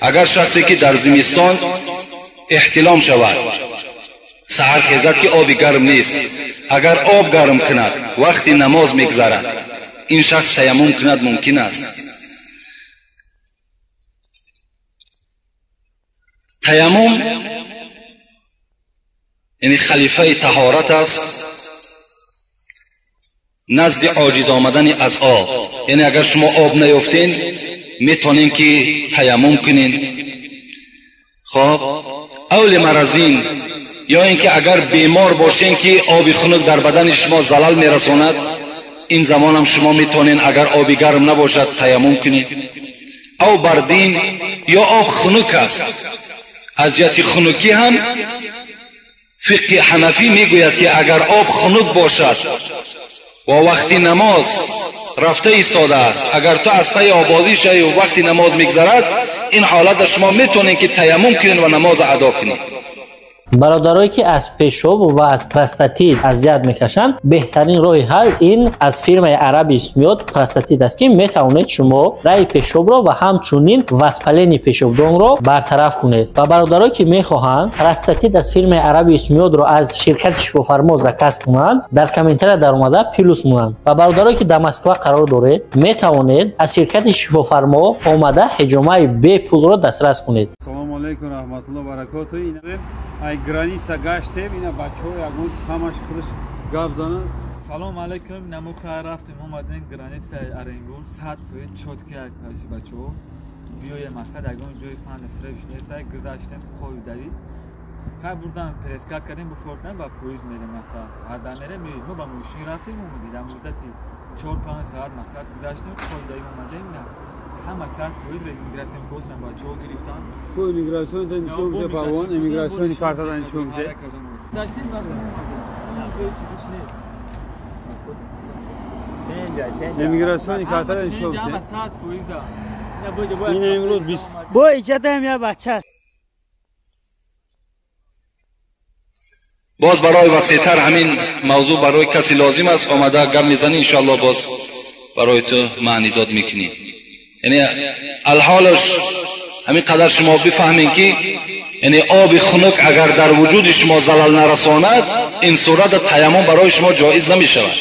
Агар шахсе ки дар зимистон эҳтилом шавад, саҳар хезад ки оби гарм нест, агар об гарм кунад вақти намоз мегзарад, ин шахс таяммум кунад мумкин аст. Таяммум яъне халифаи таҳорат аст назди оҷиз омадани аз об. Яъне агар шумо об наёфтен метонем ки таяммум кунен. Хоб, авли маразин ё ин ки агар бемор бошен ки оби хунук дар бадани шумо залал мерасонад, ин замонам шумо метонен агар оби гарм набошад таяммум кунед. Ав бардин ё об хунук аст, аз ҷиҳати хунукӣ ҳам фиқҳи ҳанафӣ мегӯяд ки агар об хунук бошад ва вақти намоз рафта истодааст, агар ту аз пайи обозӣ шавӣ ва вақти намоз мегзарад, ин ҳолатда шумо метавонед ки таяммум кунед ва намозро адо кунед. Бародарое ки аз пешоб ва аз простатит азият мекашанд, беҳтарин роҳи ҳал ин аз фирмаи Арабис миёд простатит аст, ки метавонед шумо раи пешобро ва ҳамчунин воспалени пешобдонро бартараф кунед. Ва бародарое ки мехоҳанд простатит аз фирмаи Арабис миёдро аз ширкати шифофармо заказ кунанд, дар комментария даромада плюс монанд. Ва бародарое ки дар Москва қарор доред, метавонед аз ширкати шифофармо омада ҳиҷомаи бепулро дастрас кунед. Салому алайкум раҳматуллоҳ баракотуҳ. Ай граница гаштем, ина бачаҳо ягон ҳамаш худаш гап занад. Салом алайкум, намуха рафтем омадем границаи Оренгур, 100% чётки як бачаҳо. Биёе мақсад ягон ҷои фани фреш нест, гузаштем қоидави. Хай бурдан прескат кардем, буфортан ба поезд мерем мақсад. Ҳарда мерем, мо ба мошин рафтем омадем. Дар муддати 4-5 соат мақсад гузаштем, қоидави омадем. Ҳама 100% иммигратсион косна бачаҳо гирифтан. Ку иммигратсион та нишон бите палвон, иммигратсиони картада нишон бите. Гузаштем рафтем омадем. Ҷои чизиш нест. Иммигратсиони картада нишон бите. Ҳама 100%. Ин имрӯз 20 бо иҷадаем я бача. Боз барои васеътар ҳамин мавзӯъ барои касе лозим аст, омада гап мезанӣ, иншоаллоҳ боз барои ту маънидод мекунӣ. Яъне алҳолаш ҳамин қадар шумо бифаҳмед ки яъне оби хунук агар дар вуҷуди шумо залал нарасонад, ин сурат таяммум барои шумо ҷоиз намешавад.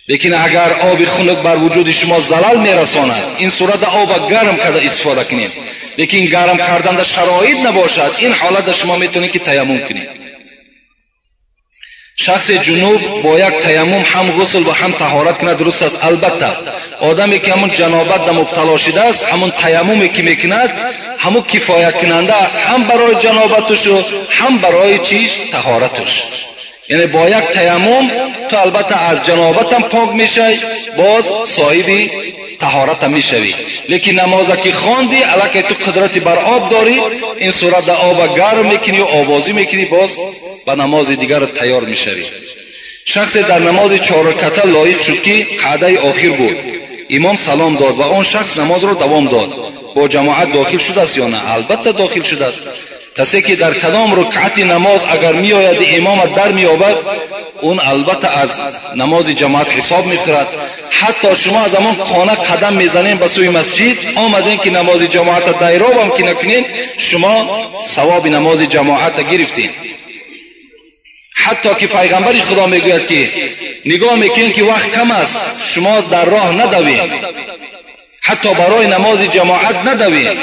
Лекин агар оби хунук бар вуҷуди шумо залал мерасонад, ин сурат оба гарм карда истифода кунед. Лекин гарм кардан дар шароит набошад, ин ҳолат шумо метавонед ки таяммум кунед. Шахси ҷунуб бо як таяммум ҳам ғусл ва ҳам таҳорат кунад дуруст аст. Албатта одаме ки ҳамун ҷанобат да мубтало шудааст, ҳамун таяммуме ки мекунад ҳамун кифоят кунанда аст ҳам барои ҷанобатушу ҳам барои чиш таҳоратуш. Яъне бо як таяммум ту албатта аз ҷанобатам пок мешавӣ, боз соҳиби таҳоратам мешавӣ. Лекин намоза ки хонди, аллакай ту қудрати бар об дорӣ, ин сурат да оба гарм мекунӣ, обозӣ мекунӣ, боз ба намози дигар тайёр мешавӣ. Шахсе дар намози чорраката лоиқ шуд ки қаъдаи охир буд, имом салом дод ва он шахс намозро давом дод, бо ҷамоат дохил шудааст ё на? Албатта дохил шудааст. Касе ки дар кадом рукъати намоз агар меояд имомат дар меёбад, он албатта аз намози ҷамоат ҳисоб мехӯрад. Ҳатто шумо аз ҳамон хона қадам мезанем ба сӯи масҷид, омадем ки намози ҷамоата дайробам ки накунед, шумо савоби намози ҷамоата гирифтед. Ҳатто ки пайғамбари худо мегӯяд ки нигоҳ мекунед ки вақт кам аст, шумо дар роҳ надавед, ҳатто барои намози ҷамоат надавед,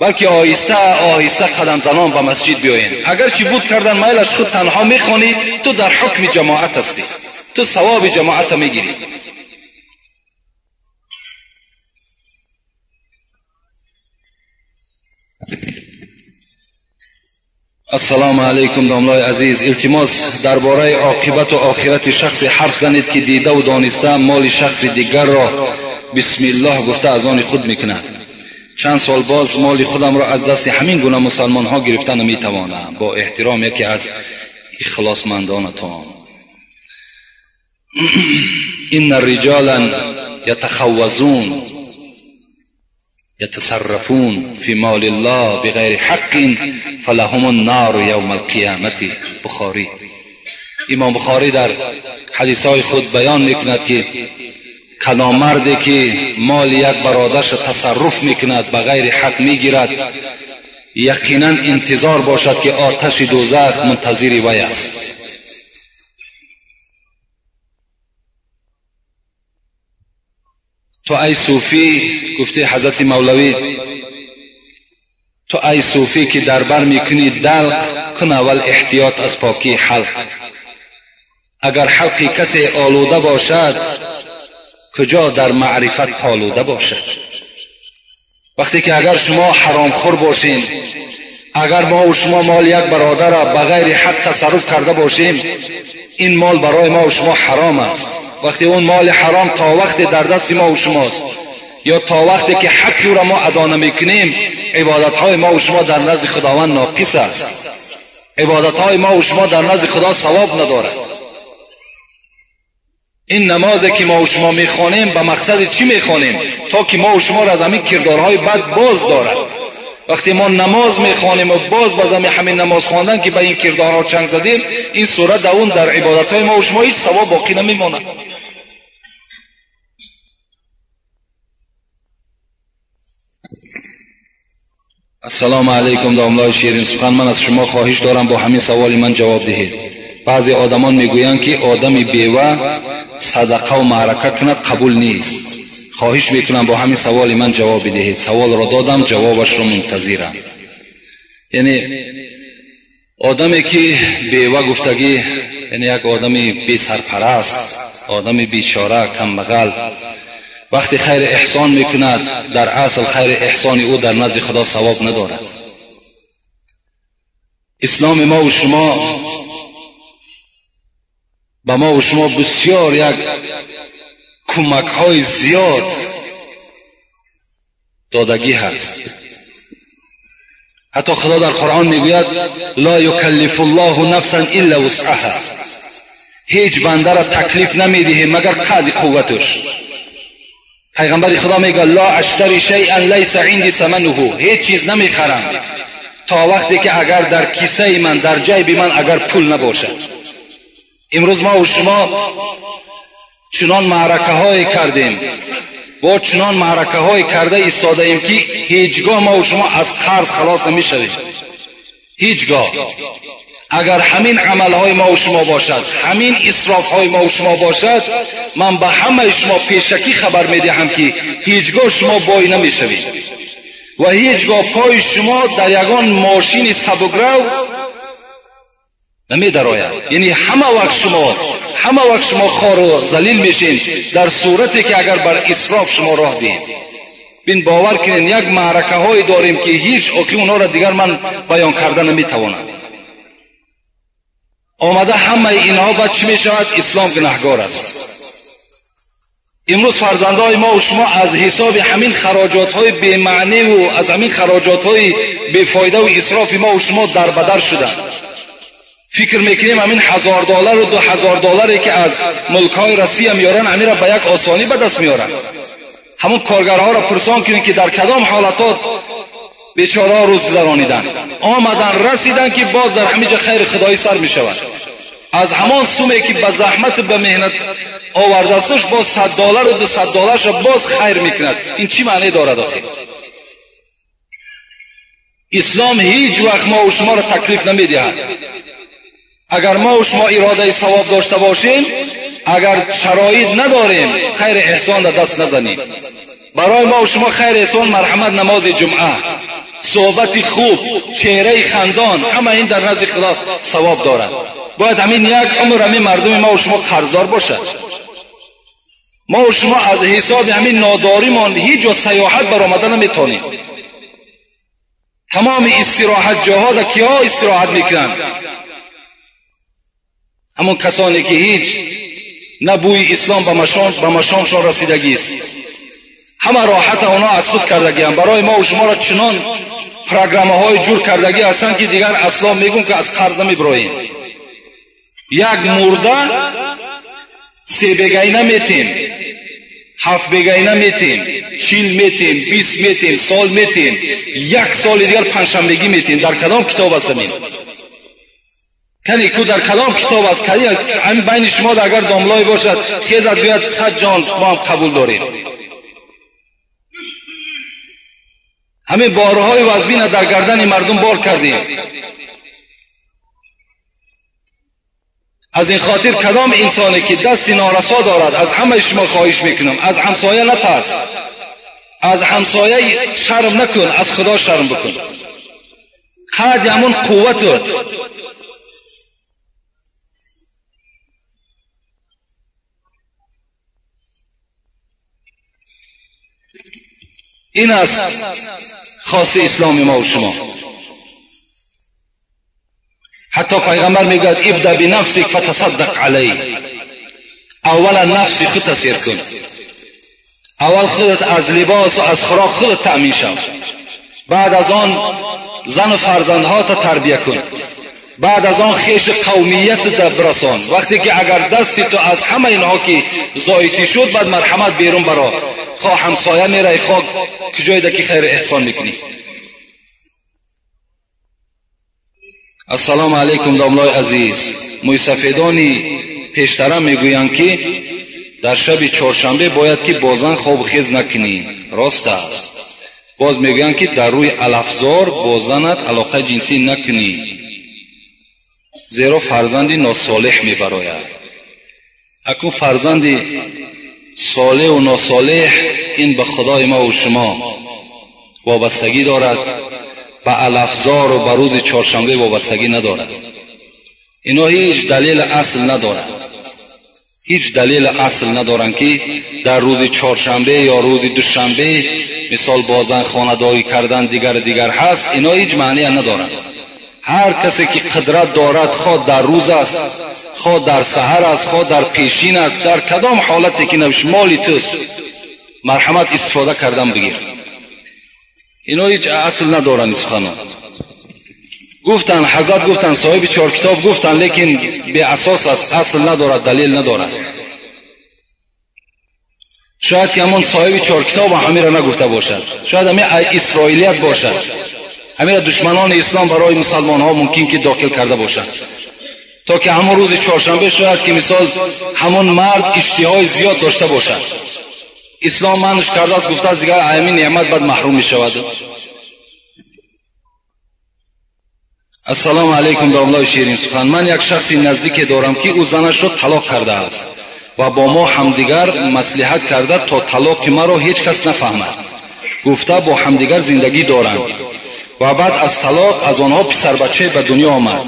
балки оҳиста оҳиста қадамзанон ба масҷид биёед. Агарчи буд кардан майлаш худ танҳо мехонӣ, ту дар ҳукми ҷамоат ҳастӣ, ту савоби ҷамоата мегирӣ. Ассалому алайкум домлои азиз, илтимос дар бораи оқибату охирати шахсе ҳарф занед ки дидаву дониста моли шахси дигарро бисмиллоҳ гуфта аз они худ мекунад. Чанд сол боз моли худамро аз дасти ҳамин гуна мусалмонҳо гирифта наметавонам. Бо эҳтиром яке аз ихлосмандонатон. Инна риҷолан ятахаввазун يتصرفون في مال الله بغير حق فلهم النار يوم القيامة. بخاری. امام بخاری در حدیث های خود بیان میکند که Кадом марде ки моли як бародарша тасарруф мекунад, ба ғайри ҳақ мегирад, яқинан интизор бошад ки оташи дӯзах мунтазири вай аст. То ай суфӣ, гуфти ҳазрати Мавлавӣ, ту ай суфӣ ки дар бар мекунӣ далқ, кун аввал эҳтиёт аз покии ҳалқ. Агар ҳалқи касе олуда бошад, куҷо дар маърифат полуда бошад? Вақте ки агар шумо ҳаромхӯр бошем, агар мо ва шумо моли як бародарро ба ғайри ҳақ тасарруф карда бошем, ин мол барои мо ва шумо ҳаром аст. Вақте он моли ҳаром то вақте дар дасти мо ва шумост ё то вақте ки ҳаққи ӯро мо адо намекунем, ибодатҳои мо ва шумо дар назди Худованд ноқис аст. Ибодатҳои мо ва шумо дар назди Худо савоб надорад. Ин намозе ки мо ва шумо мехонем, ба мақсади чӣ мехонем? То ки мо ва шуморо аз ҳамин кирдорҳои бад боз дорад. Вақте мо намоз мехонем ва боз ба зами ҳамин намоз хондан ки ба ин кирдорҳо чанг задем, ин сурат дар он дар ибодатҳои мо ва шумо ҳеҷ савоб боқӣ намемонад. Ассалому алайкум, домлаи ширин сухан. Ман аз шумо хоҳиш дорам бо ҳамин саволи ман ҷавоб диҳед. Баъзе одамон мегӯянд ки одами бева садақа ва маърака кунад қабул нест. Хоҳиш мекунам бо ҳамин саволи ман ҷавоб бидиҳед. Саволро додам, ҷавобашро мунтазирам. Яъне одаме ки бева гуфтагӣ, яъне як одами бесарпараст, одами бечора, камбағал, вақте хайри эҳсон мекунад, дар асл хайри эҳсони ӯ дар назди Худо савоб надорад. Исломи мо ва шумо ба мо ва шумо бисёр як кӯмакҳои зиёд додагӣ ҳаст. Ҳатто Худо дар Қуръон мегӯяд: ла юкаллифу ллоҳу нафсан илла вусъаҳа. Ҳеҷ бандаро таклиф намедиҳем магар қадри қувваташ. Пайғамбари Худо мегӯяд: ла аштари шайъан лайса инди самануҳу. Ҳеҷ чиз намехарам то вақте ки агар дар кисаи ман, дар ҷайби ман агар пул набошад. Имрӯз мо ва шумо чунон маъракаҳое кардем, бо чунон маъракаҳое карда истодаем ки ҳеҷ гоҳ мо ва шумо аз қарз халос намешавем. Ҳеҷ гоҳ. Агар ҳамин амалҳои мо ва шумо бошад, ҳамин исрофҳои мо ва шумо бошад, ман ба ҳамаи шумо пешакӣ хабар медиҳам ки ҳеҷ гоҳ шумо бой намешавед ва ҳеҷ гоҳ пои шумо дар ягон мошини сабукрав намедарояд. Яъне ҳама вақт шумо хору залил мешин дар сурате ки агар бар исроф шумо роҳ диҳед. Бин бовар кунед, як маъракаҳое дорем ки ҳеҷ оки онҳоро дигар ман баён карда наметавонам. Омада ҳамаи инҳо баъд чӣ мешавад? Ислом гунаҳгор аст. Имрӯз фарзандҳои мо ва шумо аз ҳисоби ҳамин хароҷотҳои бемаъниву аз ҳамин хароҷотҳои бефоидаву исрофи мо ва шумо дарбадар шуданд. Фикр мекунем ҳамин $1000 ва $2000 ки аз мулкҳои Россия меоранд, ҳаминро ба як осонӣ ба даст меоранд. Ҳамон коргарҳоро пурсон кунем ки дар кадом ҳолатот бечораҳо рӯз гузарониданд. Омадан расиданд ки боз дар ҳамин ҷо хайри худоӣ сар мешавад. Аз ҳамон суме ки ба заҳмату ба меҳнат овардасташ боз $100 ва $200 боз хайр мекунад. Ин чӣ маъне дорад охир? Ислом ҳеҷ вақт мо ва шуморо таклиф намедиҳад. Агар мо ва шумо иродаи савоб дошта бошем, агар шароит надорем, хайри эҳсон дар даст назанем. Барои мо ва шумо хайри эҳсон марҳамат намози ҷумъа, суҳбати хуб, чеҳраи хандон, ҳама ин дар назди Худо савоб дорад. Бояд ҳамин як умр ҳамин мардуми мо ва шумо қарздор бошад. Мо ва шумо аз ҳисоби ҳамин нодоримон ҳеҷ ҷо сайёҳат баромада наметавонем. Тамоми истироҳатҷоҳо дар киҳо истироҳат мекунанд? Ҳамон касоне ки ҳеҷ на бӯи ислом ба машомшон расидагист. Ҳама роҳата онҳо аз худ кардагианд. Барои мо ва шуморо чунон программаҳои ҷур кардагӣ ҳастанд ки дигар асло мегӯм ки аз қарз намебироем. Як мурда 3 бегайна метем, 7 бегайна метем, 40 метем, 20 метем, сол метем, як соли дигар панҷшанбегӣ метем. Дар кадом китоб аст ин? Кани ку дар калом китоб аст, кани ҳамин байни шумо агар домлое бошад, хезад гӯяд 100 ҷон мо ҳам қабул дорем. Ҳамин борҳои вазбина дар гардани мардум бор кардем. Аз ин хотир кадом инсоне ки дасти норасо дорад, аз ҳамаи шумо хоҳиш мекунам, аз ҳамсоя натарс, аз ҳамсоя шарм накун, аз худо шарм бикун. Қадри ҳамон қувватат. Ин аст хоси исломи мо ва шумо. Ҳатто пайғамбар мегӯяд ибда бинафсик фатасаддақ алайҳ. Аввала нафси худта сер кун, аввал худат аз либос ва аз хӯрок худат таъмин шав, баъд аз он зану фарзандҳота тарбия кун, баъд аз он хешу қавмиятта бирасон. Вақте ки агар дасти ту аз ҳама инҳо ки зоитӣ шуд, баъд марҳамат берун баро, хоҳ ҳамсоя мерай, хоҳ куҷоеда ки хайру эҳсон мекунӣ. Ассалому алайкум домлои азиз. Мӯйсафедони пештара мегӯянд ки дар шаби чоршанбе бояд ки бо зан хобу хез накунӣ. Рост аст. Боз мегӯянд ки дар рӯи алафзор бо занат алоқаи ҷинсӣ накунӣ, зеро фарзанди носолеҳ мебарояд. Акун фарзанди солеҳу носолеҳ ин ба худои мо ва шумо вобастагӣ дорад, ба алафзору ба рӯзи чоршанбе вобастагӣ надорад. Ино ҳеҷ далели асл надоранд, ҳеҷ далели асл надоранд ки дар рӯзи чоршанбе ё рӯзи душанбе мисол бо зан хонадорӣ кардан дигар ҳаст. Ино ҳеҷ маъния надоранд. Ҳар касе ки қудрат дорад, хоҳ дар рӯз аст, хоҳ дар саҳар аст, хоҳ дар пешин аст, дар кадом ҳолате ки набошад, моли туст, марҳамат истифода кардан бигир. Ино ҳеҷ асл надоранд суханон. Гуфтан ҳазрат, гуфтан соҳиби чор китоб гуфтан, лекин беасос аст, асл надорад, далел надорад. Шояд ки ҳамон соҳиби чор китоб ҳамира нагуфта бошад, шояд ҳамин исроилият бошад, ҳамира душманони ислом барои мусалмонҳо мумкин ки дохил карда бошад, то ки ҳамон рӯзи чоршанбе шояд ки мисол ҳамон мард иштиҳои зиёд дошта бошад. Ислом манш кардааст, гуфтааст дигар ҳамин неъмат баъд маҳрум мешавад. Ассалому алайкум домлои ширин сухан. Ман як шахси наздике дорам ки ӯ занашро талоқ кардааст ва бо мо ҳамдигар маслиҳат карда то талоқи маро ҳеҷ кас нафаҳмад. Гуфта бо ҳамдигар зиндагӣ доранд ва баъд аз талоқ аз онҳо писарбачае ба дунё омад.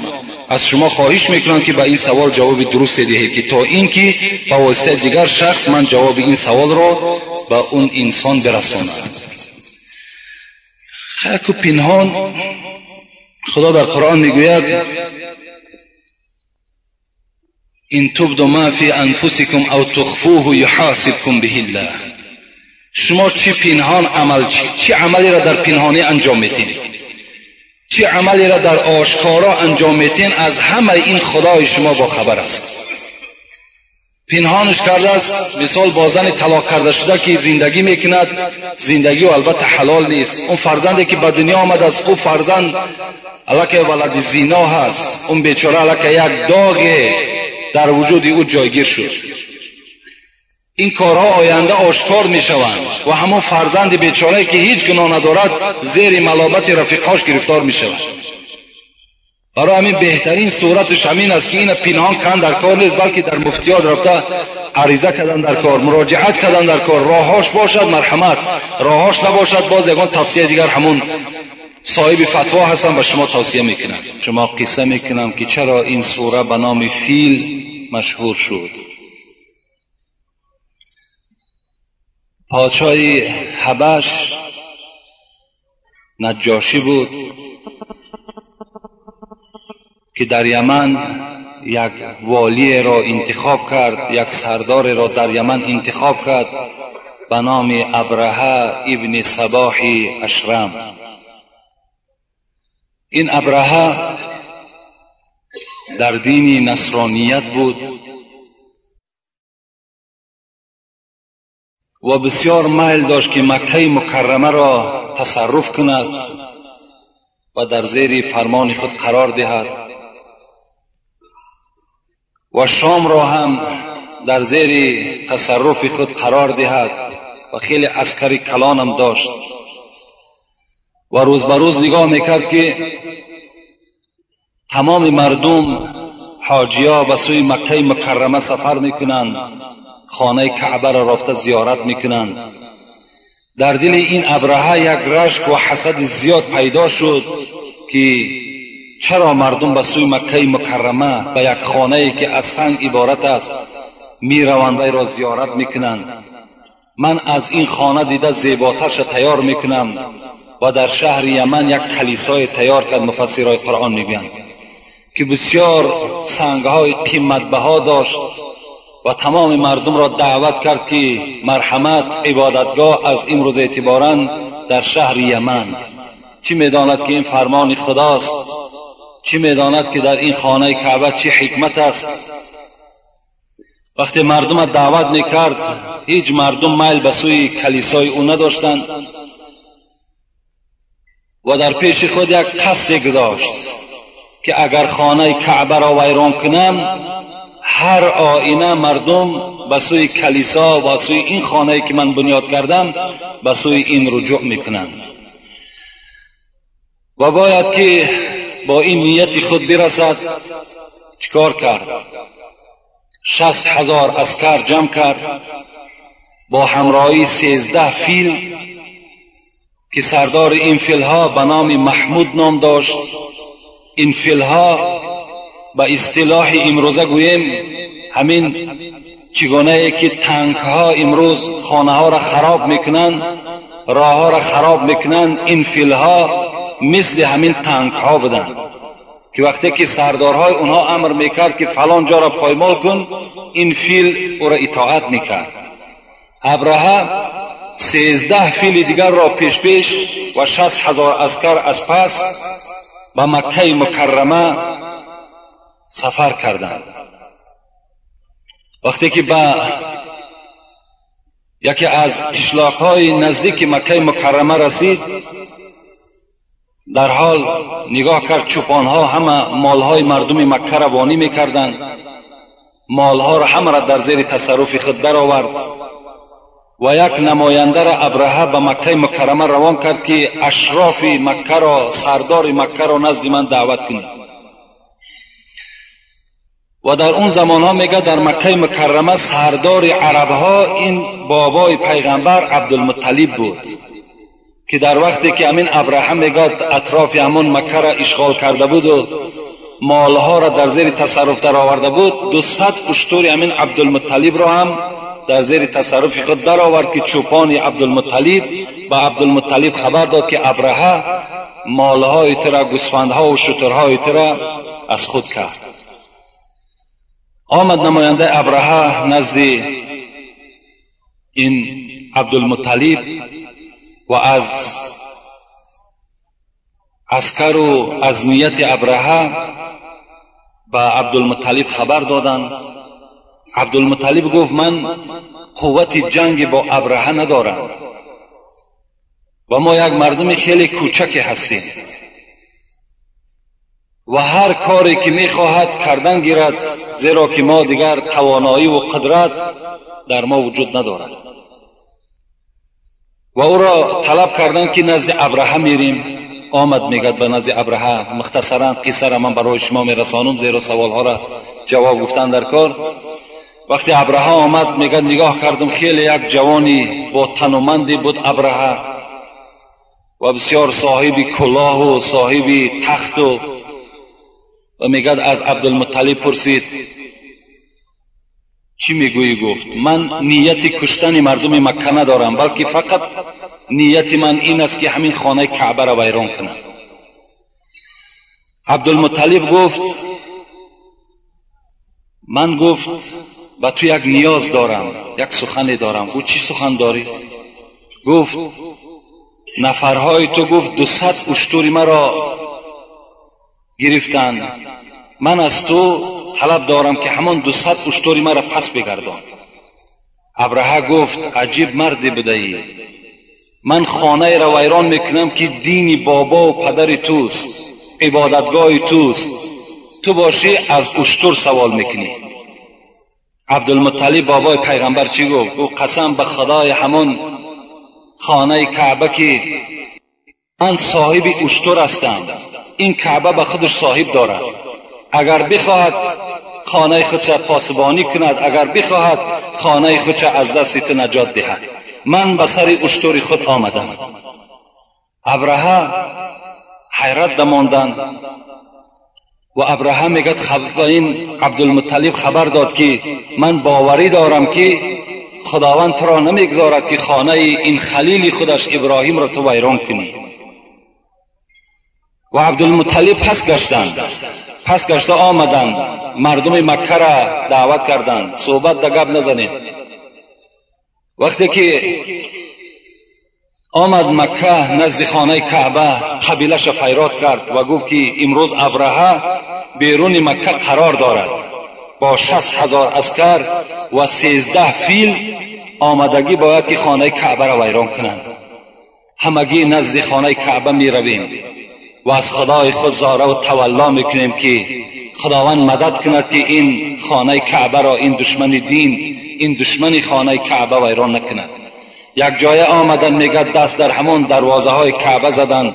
Аз шумо хоҳиш мекунам ки ба ин савол ҷавоби дурусте диҳед, ки то ин ки ба воситаи дигар шахс ман ҷавоби ин саволро ба он инсон бирасонам. Хайку пинҳон худо дар қуръон мегӯяд ин тубду ма фи анфусикум ав тухфуҳу юҳосибкум биҳиллаҳ. Шумо чӣ пинҳон амал, чӣ амалеро дар пинҳонӣ анҷом медиҳед, чӣ амалеро дар ошкоро анҷом медиҳед, аз ҳамаи ин худои шумо бохабар аст. Пинҳонш кардааст, мисол бо зани талоқ карда шуда ки зиндагӣ мекунад, зиндагиу албатта ҳалол нест. Он фарзанде ки ба дунё омадааст, ӯ фарзанд аллакай валади зино ҳаст, он бечора аллакай як доге дар вуҷуди ӯ ҷойгир шуд. Ин корҳо оянда ошкор мешаванд ва ҳамон фарзанди бечорае ки ҳеҷ гуноҳ надорад зери маломати рафиқҳош гирифтор мешавад. Барои ҳамин беҳтарин сураташ ҳамин аст ки ина пинҳон кан дар кор нест, балки дар муфтиёт рафта ариза кардан дар кор, муроҷиат кардан дар кор. Роҳҳош бошад марҳамат, роҳҳош набошад боз ягон тавсияи дигар ҳамон соҳиби фатво ҳастам ба шумо тавсия мекунам. Шумо қисса мекунам ки чаро ин сура ба номи фил машҳур шуд. Подшоҳи ҳабаш наҷошӣ буд ки дар яман як волиеро интихоб кард, як сардореро дар яман интихоб кард ба номи Абраҳа ибни Сабоҳи Ашрам. Ин Абраҳа дар дини насроният буд ва бисёр майл дошт ки Маккаи мукаррамаро тасарруф кунад ва дар зери фармони худ қарор диҳад. و شام را هم در زیر تصرف خود قرار دهد و خیلی عسکری کلانم داشت و روز به روز نگاه میکرد که تمام مردم حاجیا به سوی مکه مکرمه سفر میکنند، خانه کعبه را رفته زیارت میکنند. در دل این ابرهه یک رشک و حسد زیاد پیدا شد که چرا مردم به سوی مکه مکرمه به یک خانه که از سنگ عبارت است میروند و را زیارت میکنند. من از این خانه دیده زیباترش تیار میکنم و در شهر یمن یک کلیسای تیار کرد. مفسرهای قرآن میگویند که بسیار سنگهای قیمت بها داشت و تمام مردم را دعوت کرد که مرحمت عبادتگاه از امروز اعتباراً در شهر یمن. چی میداند که این فرمان خداست؟ چی میداند که در این خانه کعبه چی حکمت است؟ وقتی مردم دعوت میکرد هیچ مردم میل به سوی کلیسای او نداشتند و در پیش خود یک قصد گذاشت که اگر خانه کعبه را ویران کنم هر آینه مردم به سوی کلیسا و سوی این خانه که من بنیاد کردم به سوی این رجوع میکنند و باید که با این نیت خود برسد. چیکار کرد؟ 60,000 عسکر جمع کرد با همراهی 13 فیل که سردار این فیلها به نام محمود نام داشت. این فیلها به اصطلاح امروزه گوییم همین چگونه که تانک ها امروز خانه ها را خراب میکنند، راه ها را خراب میکنند، این فیلها مثل همین تانک ها بودند که وقتی که سردارهای اونها امر میکرد که فلان جا را پایمال کن، این فیل او را اطاعت میکرد. ابرهه 13 فیل دیگر را پیش پیش و 60,000 عسکر از پس به مکه مکرمه سفر کردند. وقتی که به یکی از قشلاق‌های نزدیک مکه مکرمه رسید، در حال نگاه کرد چوپانها همه مالهای مردم مکه را وانی میکردند، مالها را همه را در زیر تصرف خود درآورد و یک نماینده را ابرهه به مکه مکرمه روان کرد که اشراف مکه را، سردار مکه را نزد من دعوت کنید. و در اون زمان ها میگه در مکه مکرمه سردار عربها این بابای پیغمبر عبدالمطلب بود که در وقتی که امین ابرهه میگه اطراف همون مکه را اشغال کرده بود و مالها را در زیر تصرف در آورده بود، 200 اشتر امین عبدالمطلب را هم در زیر تصرف خود در آورد که چوپان عبدالمطلب به عبدالمطلب خبر داد که ابرهه مالهای ترا، گوسفندها و شترهای ترا از خود کرد. آمد نماینده ابرهه نزد این عبدالمطلب و از عسکر و از نیت ابرهه به عبدالمطلب خبر دادند. عبدالمطلب گفت من قوت جنگ با ابرهه ندارم و ما یک مردم خیلی کوچک هستیم و هر کاری که میخواهد کردن گیرد، زیرا که ما دیگر توانایی و قدرت در ما وجود ندارد. و او را طلب کردن که نزد ابرهه میریم. آمد میگد به نزد ابرهه. مختصرا قصه را من برای شما میرسانم زیرا سوالها را جواب گفتن در کار. وقتی ابرهه آمد میگد نگاه کردم خیلی یک جوانی با تنومندی بود ابرهه و بسیار صاحب کلاه و صاحب تخت و میگد از عبدالمطلب پرسید چی میگویی؟ گفت من نیت کشتن مردم مکه ندارم، بلکه فقط نیت من این است که همین خانه کعبه را ویران کنم. عبدالمطلب گفت من گفت به تو یک نیاز دارم، یک سخنی دارم. او چی سخن داری؟ گفت نفرهای تو گفت 200 اشتر مرا گرفتند، من از تو طلب دارم که همان 200 اشتر مرا پس بگردان. ابرهه گفت عجیب مردی بوده ای، من خانه را ویران میکنم که دین بابا و پدر توست، عبادتگاه توست، تو باشی از اشتر سوال میکنی. عبدالمطلب بابای پیغمبر چی گفت؟ گفت قسم به خدای همون خانه کعبه که من صاحب اشتر هستم، این کعبه به خودش صاحب دارد، اگر بخواهد خانه خودش پاسبانی کند، اگر بخواهد خانه خودش از دست تو نجات دهد، من به سر اشتر خود آمدم. ابرهه حیرت دماندند و ابرهه میگد این عبدالمطلب خبر داد که من باوری دارم که خداوند تو را نمیگذارد که خانه این خلیل خودش ابراهیم را تو ویران کنی. و عبدالمطلب پس گشتند، پس گشته آمدند، مردم مکه را دعوت کردند، صحبت در گپ نزنید. وقتی که آمد مکه نزد خانه کعبه، قبیلش فیراد کرد و گفت که امروز ابرهه بیرون مکه قرار دارد با 60,000 عسکر و 13 فیل آمدگی باید که خانه کعبه را ویران کنند. همگی نزد خانه کعبه می رویم و از خدای خود زاره و تولا میکنیم که خداوند مدد کند که این خانه کعبه را این دشمن دین، این دشمن خانه کعبه ویران نکند. یک جای آمدن میگد دست در همون دروازه های کعبه زدن،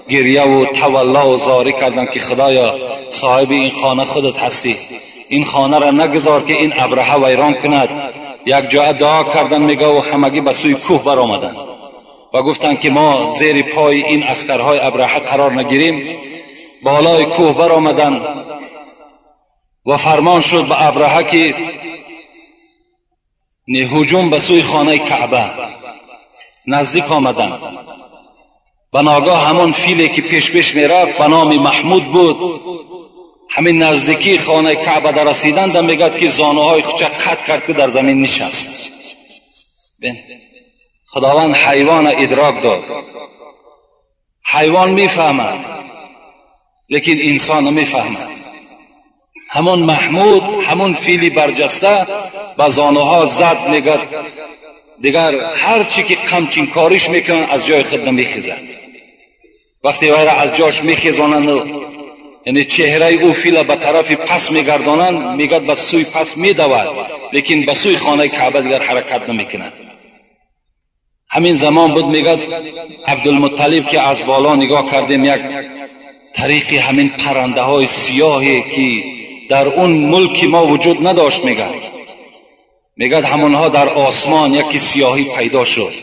گریه و تولا و زاری کردن که خدایا صاحب این خانه خودت هستی، این خانه را نگذار که این ابرهه ویران کند. یک جای دعا کردن میگه و همگی به سوی کوه برآمدند و گفتند که ما زیر پای این عسکرهای ابرهه قرار نگیریم. بالای کوه برآمدند و فرمان شد به ابرهه که هجوم به سوی خانه کعبه. نزدیک آمدند، به ناگاه همون فیلی که پیش پیش میرفت به نام محمود بود، همین نزدیکی خانه کعبه در رسیدند میگد که زانوهای خودش قطع کرد که در زمین نشست. خداوند حیوان ادراک داد، حیوان میفهمد لیکن انسان نمیفهمد. همون محمود، همون فیلی برجسته به زانوها زد، میگد دیگر هر چی که قمچین کاریش میکنن از جای خود نمیخیزد. وقتی وی را از جاش میخیزانند و یعنی چهره او فیل به طرف پس میگردانند، میگد به سوی پس میدود لیکن به سوی خانه کعبه دیگر حرکت نمیکند. همین زمان بود میگد عبدالمطلب که از بالا نگاه کردیم یک طریقی همین پرنده های سیاهی که در اون ملک ما وجود نداشت، میگد همونها در آسمان یکی سیاهی پیدا شد.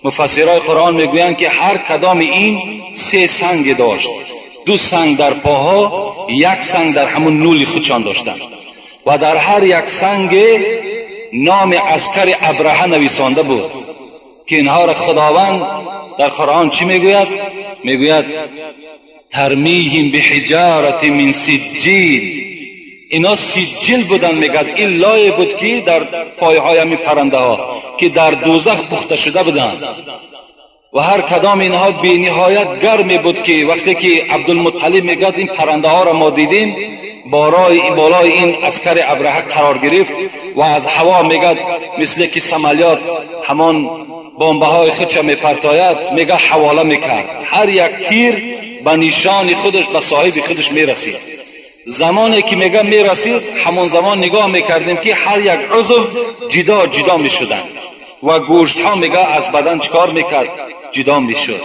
مفسرای قرآن میگویند که هر کدام این 3 سنگ داشت، 2 سنگ در پاها، 1 سنگ در همون نول خودشان داشتند و در هر یک سنگ نام عسکر ابرهه نویسانده بود که اینها را خداوند در قرآن چی میگوید؟ میگوید ترمیهم بحجارت من سجیل. اینا سجیل بودن، میگد این لایه بود که در پایهای همین پرنده ها که در دوزخ پخته شده بودند و هر کدام اینها بی نهایت گرمی بود که وقتی که عبدالمطلب میگد این پرنده ها را ما دیدیم بالای این عسکر ابرهه قرار گرفت و از هوا میگد مثل که سمالیات همان بمبه های خودش میپرتاید، میگه حواله میکرد، هر یک تیر به نشان خودش به صاحب خودش میرسید. زمانی که میگه میرسید همون زمان نگاه میکردیم که هر یک عضو جدا جدا میشدند و گوشت ها میگه از بدن چکار میکرد؟ جدا میشد.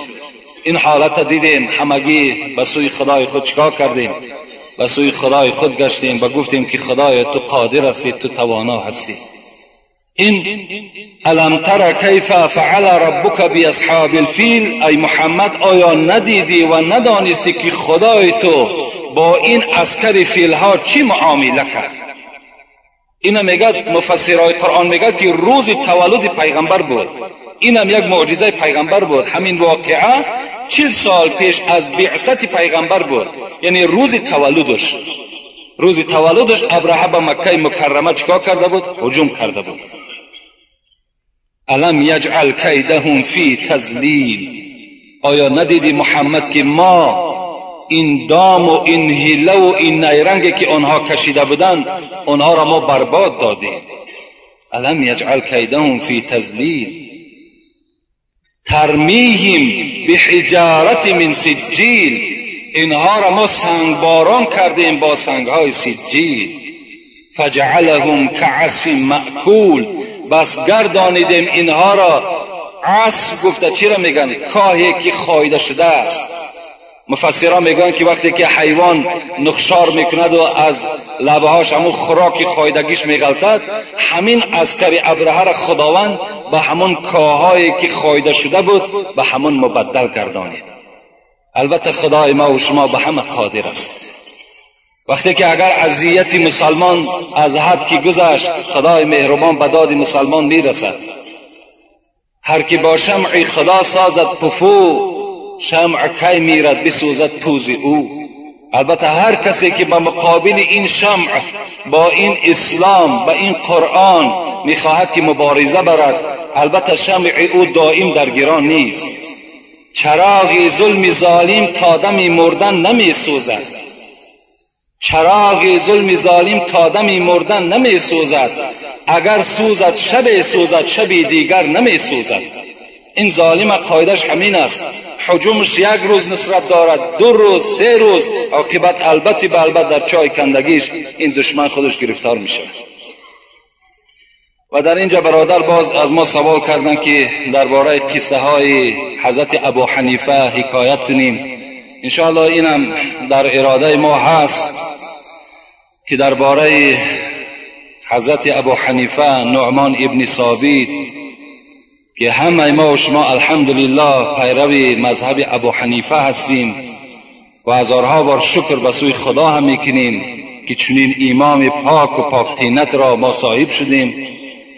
این حالت دیدیم، همگی به سوی خدای خود چکار کردیم؟ به سوی خدای خود گشتیم و گفتیم که خدای تو قادر هستی، تو توانا هستی. این الم تر کیف فعل ربک باصحاب الفیل، ای محمد آیا ندیدی و ندانستی که خدای تو با این عسکر فیلها چی معامله کرد؟ اینم میگد مفسرهای قرآن میگد که روز تولد پیغمبر بود، اینم یک معجزه پیغمبر بود. همین واقعه 40 سال پیش از بعثت پیغمبر بود، یعنی روز تولدش. روز تولدش ابرهه به مکه مکرمه چیکار کرده بود؟ هجوم کرده بود. الم یجعل کیدهم فی تضلیل، آیا ندیدی محمد که ما این دام و این حیله و این نیرنگ که آنها کشیده بودند آنها را ما برباد دادیم؟ الم یجعل کیدهم فی تضلیل ترمیهم بحجارت من سجیل، اینها را ما سنگباران کردیم با سنگهای سجیل. فجعلهم كعصف مأکول، بس گردانیدیم اینها را. عصف گفته چی را میگن؟ کاهی که خایده شده است. مفسران میگن که وقتی که حیوان نخشار میکند و از لبهاش همون خوراک خایدگیش میغلطد، همین عسکر ابرهه را خداوند به همون کاهایی که خایده شده بود به همون مبدل گردانید. البته خدای ما و شما به همه قادر است. وقتی که اگر اذیت مسلمان از حد که گذشت، خدای مهربان به داد مسلمان میرسد. هر کی با شمع خدا سازد پفو، شمع کی میرد بسوزد پوز او. البته هر کسی که به مقابل این شمع، با این اسلام، با این قرآن میخواهد که مبارزه برد، البته شمع او دائم در گران نیست. چراغ ظلم ظالم تا دم مردن نمیسوزد. چراغ ظلم ظالم تا دم مردن نمیسوزد. اگر سوزد شب سوزد، شب دیگر نمیسوزد. این ظالم قاعدش همین است. حجومش یک روز نصرت دارد، 2 روز، 3 روز، عاقبت البته به البته در چای کندگیش این دشمن خودش گرفتار میشه. و در اینجا برادر باز از ما سوال کردن که درباره قصه های حضرت ابو حنیفه حکایت کنیم. انشاءالله اینم در اراده ما هست که درباره حضرت ابو حنیفه نعمان ابن ثابت که همه ما و شما الحمدلله پیرو مذهب ابو حنیفه هستیم و هزارها بار شکر به سوی خدا هم میکنیم که چنین امام پاک و پاک طینت را ما صاحب شدیم.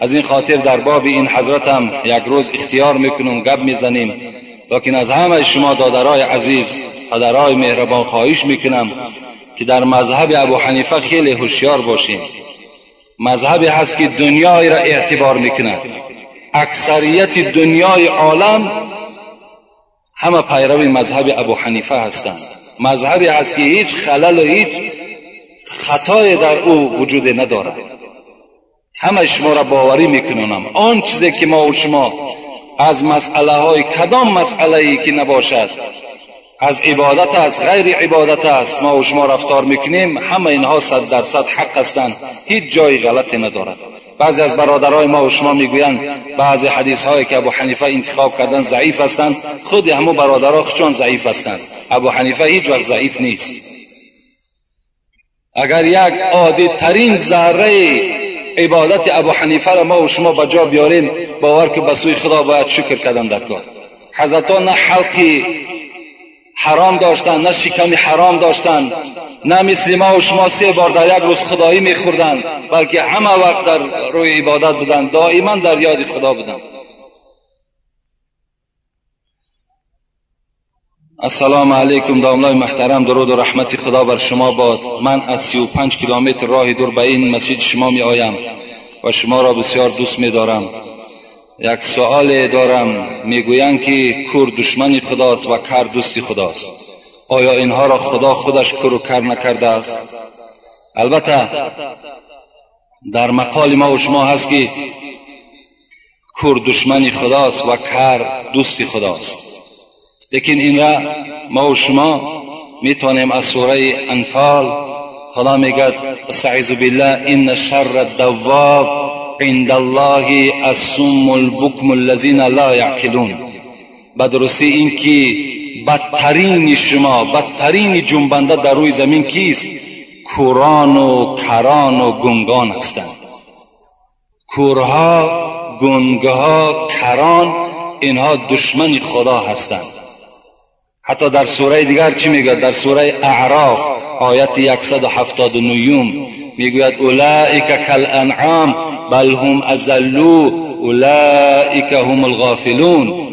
از این خاطر در باب این حضرت هم یک روز اختیار میکنیم، گپ میزنیم. لیکن از همه شما دادرای عزیز، پدرای مهربان خواهش میکنم که در مذهب ابو حنیفه خیلی هوشیار باشیم. مذهبی هست که دنیای را اعتبار میکند. اکثریت دنیای عالم همه پیرو مذهب ابو حنیفه هستند. مذهبی هست که هیچ خلل و هیچ خطای در او وجود ندارد. همه شما را باوری میکنم آن چیزی که ما و شما از مسئله های کدام مسئله ای که نباشد، از عبادت است، غیر عبادت است، ما و شما رفتار میکنیم، همه اینها 100% حق هستند، هیچ جای غلطی ندارد. بعضی از برادرای ما و شما میگویند بعضی حدیث هایی که ابو حنیفه انتخاب کردن ضعیف هستند. خود همو برادرها خودشان ضعیف هستند. ابو حنیفه هیچ وقت ضعیف نیست. اگر یک عادی ترین ذره عبادت ابو حنیفه را ما و شما به جا بیاریم، باور که به سوی خدا باید شکر کردن در کار. حضرتان نه حلقی حرام داشتن، نه شکمی حرام داشتن، نه مثل ما و شما 3 بار در یک روز خدایی میخوردن، بلکه همه وقت در روی عبادت بودن، دائما در یاد خدا بودن. السلام علیکم داملای محترم، درود و رحمت خدا بر شما باد. من از 35 کیلومتر راه دور به این مسجد شما می آیم و شما را بسیار دوست می دارم. یک سوال دارم. میگویند که کور دشمن خداست و کر دوستی خداست. آیا اینها را خدا خودش کور و کر نکرده است؟ البته در مقال ما و شما هست که کور دشمن خداست و کر دوستی خداست، لیکن این را ما و شما میتونیم از سوره انفال، خدا میگد استعیذ بالله ان شر الدواب عند الله الصم البکم الذین لا یعقلون. به درستی این که بدترین شما، بدترین جنبنده در روی زمین کیست؟ کوران و کران و گنگان هستند. کورها، گنگها، کران، اینها دشمن خدا هستند. حتی در سوره دیگر چی میگوید؟ در سوره اعراف آیت 179 میگوید اولئک کالانعام بل هم اضلوا اولئک هم الغافلون.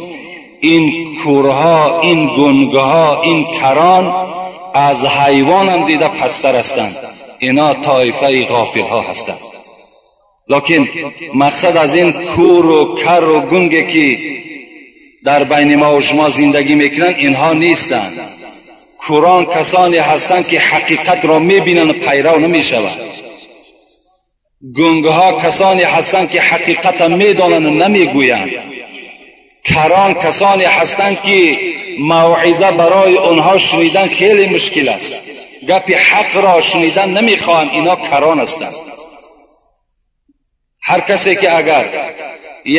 این کورها، این گنگها، این کران از حیوان هم دیده پستر هستند. اینا طایفه غافل ها هستند. لکن مقصد از این کور و کر و گنگ که در بین ما و شما زندگی میکنن اینها نیستند. کوران کسانی هستند که حقیقت را میبینند و پیرو نمیشوند. گنگها کسانی هستند که حقیقت را میدانند و نمیگویند. کران کسانی هستند که موعظه برای آنها شنیدن خیلی مشکل است، گپ حق را شنیدن نمیخواهند، اینا کران هستند. Ҳар касе ки агар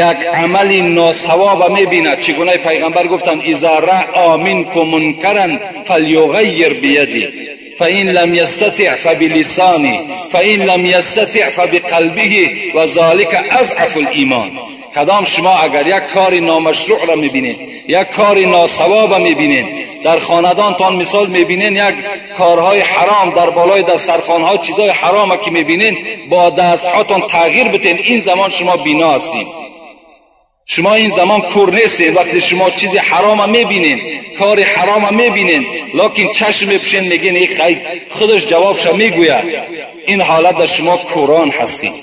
як амали носавоба мебинад, чӣ гунаи пайғамбар гуфтанд: иза раъа минкум мункаран фалюғайир бияди, فإن لم يستطع فبلسانه، فإن لم يستطع فبقلبه، وذلك أضعف الإيمان. کدام شما اگر یک کار نامشروع را میبینید، یک کار ناسواب میبینید، در خاندانتان مثال میبینین یک کارهای حرام در بالای دسترخوانها، چیزهای حرام که میبینین، با دستهاتان تغییر بتین، این زمان شما بینا هستین. شما این زمان کور نیستین. وقتی شما چیزی حرام میبینین، کار حرام میبینین، لکن چشم میپوشین، میگین ای خیر خودش جوابش میگوید، این حالت در شما کوران هستین.